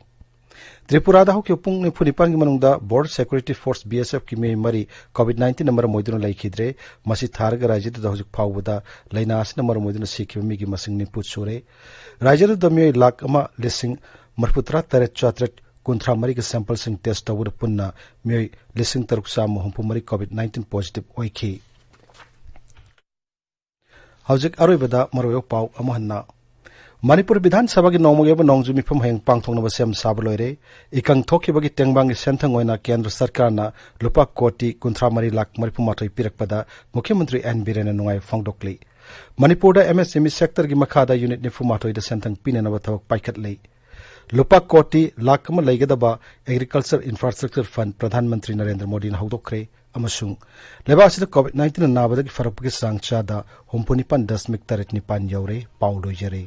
ꯇ꯭ꯔꯤꯄꯨꯔꯥꯗ ꯍꯧꯈꯤꯕ ꯄꯨꯡ ꯅꯤꯐꯨ ꯅꯤꯄꯥꯟꯒꯤ ꯃꯅꯨꯡꯗ Border Security Force, B S F ꯀꯤ ꯃꯤꯑꯣꯏ ꯃꯔꯤ ꯀꯣꯚꯤꯗ ꯅꯥꯏꯟꯇꯤꯟꯅ ꯃꯔꯝ ꯑꯣꯏꯗꯨꯅ ꯂꯩꯈꯤꯗ꯭ꯔꯦ꯫ ꯃꯁꯤ ꯊꯥꯔꯒ ꯔꯥꯖ꯭ꯌꯗꯨꯗ ꯍꯧꯖꯤꯛ ꯐꯥꯎꯕꯗ ꯂꯥꯏꯅꯥ ꯑꯁꯤꯅ ꯃꯔꯝ ꯑꯣꯏꯗꯨꯅ ꯁꯤꯈꯤꯕ ꯃꯤꯒꯤ ꯃꯁꯤꯡ ꯅꯤꯐꯨ ꯁꯨꯔꯦ꯫ ꯔꯥꯖ꯭ꯌꯗꯨꯗ ꯃꯤꯑꯣꯏ ꯂꯥꯈ ꯑꯃ ꯂꯤꯁꯤꯡ ꯃꯔꯤꯐꯨ ꯇꯔꯥ ꯇꯔꯦꯠ ꯆꯥꯇ꯭ꯔꯦꯠ ꯀꯨꯟꯊ꯭ꯔꯥ ꯃꯔꯤꯒꯤ ꯁꯦꯝꯄꯜꯁꯤꯡ ꯇꯦꯁ ꯇꯧꯕꯗ ꯄꯨꯟꯅ ꯃꯤꯑꯣꯏ ꯂꯤꯁꯤꯡ ꯇꯔꯨꯛ ꯆꯥꯝꯃ ꯍꯨꯝꯐꯨ ꯃꯔꯤ ꯀꯣꯚꯤꯗ ꯅꯥꯏꯟꯇꯤꯟ ꯄꯣꯖꯤꯇꯤꯚ ꯑꯣꯏꯈꯤ꯫ ꯍꯧꯖꯤꯛ ꯑꯔꯣꯏꯕꯗ ꯃꯔꯨꯑꯣꯏꯕ ꯄꯥꯎ ꯑꯃꯨꯛ ꯍꯟꯅ꯫ ꯃꯅꯤꯄꯨꯔ ꯕꯤꯙꯥꯟ ꯁꯚꯥꯒꯤ ꯅꯣꯡꯃꯒꯤ ꯑꯣꯏꯕ ꯅꯣꯡꯖꯨ ꯃꯤꯐꯝ ꯍꯌꯦꯡ ꯄꯥꯡꯊꯣꯛꯅꯕ ꯁꯦꯝ ꯁꯥꯕ ꯂꯣꯏꯔꯦ꯫ ꯏꯀꯪ ꯊꯣꯛꯈꯤꯕꯒꯤ ꯇꯦꯡꯕꯥꯡꯒꯤ ꯁꯦꯟꯊꯪ ꯑꯣꯏꯅ ꯀꯦꯟꯗ꯭ꯔ ꯁꯔꯀꯥꯔꯅ ꯂꯨꯄꯥ ꯀꯣꯇꯤ ꯀꯨꯟꯊ꯭ꯔꯥ ꯃꯔꯤ ꯂꯥꯈ ꯃꯔꯤꯐꯨ ꯃꯥꯊꯣꯏ ꯄꯤꯔꯛꯄꯗ ꯃꯨꯈ꯭ꯌ ꯃꯟꯇ꯭ꯔꯤ ꯑꯦꯟ ꯕꯤꯔꯦꯟꯅ ꯅꯨꯡꯉꯥꯏꯕ ꯐꯣꯡꯗꯣꯛꯂꯤ꯫ ꯃꯅꯤꯄꯨꯔꯗ ꯑꯦꯝ ꯑꯦꯁ ꯑꯦꯝ ꯏ ꯁꯦꯛꯇꯔꯒꯤ ꯃꯈꯥꯗ ꯌꯨꯅꯤꯠ ꯅꯤꯐꯨ ꯃꯥꯊꯣꯏꯗ ꯁꯦꯟꯊꯪ ꯄꯤꯅꯅꯕ ꯊꯕꯛ ꯄꯥꯏꯈꯠꯂꯤ꯫ ꯂꯨꯄꯥ ꯀꯣꯇꯤ ꯂꯥꯈ ꯑꯃ ꯂꯩꯒꯗꯕ agriculture infrastructure fund Pradhan Mantri Narendra ꯃꯣꯗꯤꯅ ꯍꯧꯗꯣꯛꯈ꯭ꯔꯦ ꯑꯃꯁꯨꯡ ꯂꯩꯕꯥꯛ ꯑꯁꯤꯗ ꯀꯣꯚꯤꯗ ꯅꯥꯏꯟꯇꯤꯟꯅ ꯅꯥꯕꯗꯒꯤ ꯐꯔꯛꯄꯒꯤ ꯆꯥꯡ ꯆꯥꯗ ꯍꯨꯝꯐꯨ ꯅꯤꯄꯥꯟ ꯗꯁꯃꯤꯛ ꯇꯔꯦꯠ ꯅꯤꯄꯥꯟ ꯌꯧꯔꯦ꯫ ꯄꯥꯎ ꯂꯣꯏꯖꯔꯦ꯫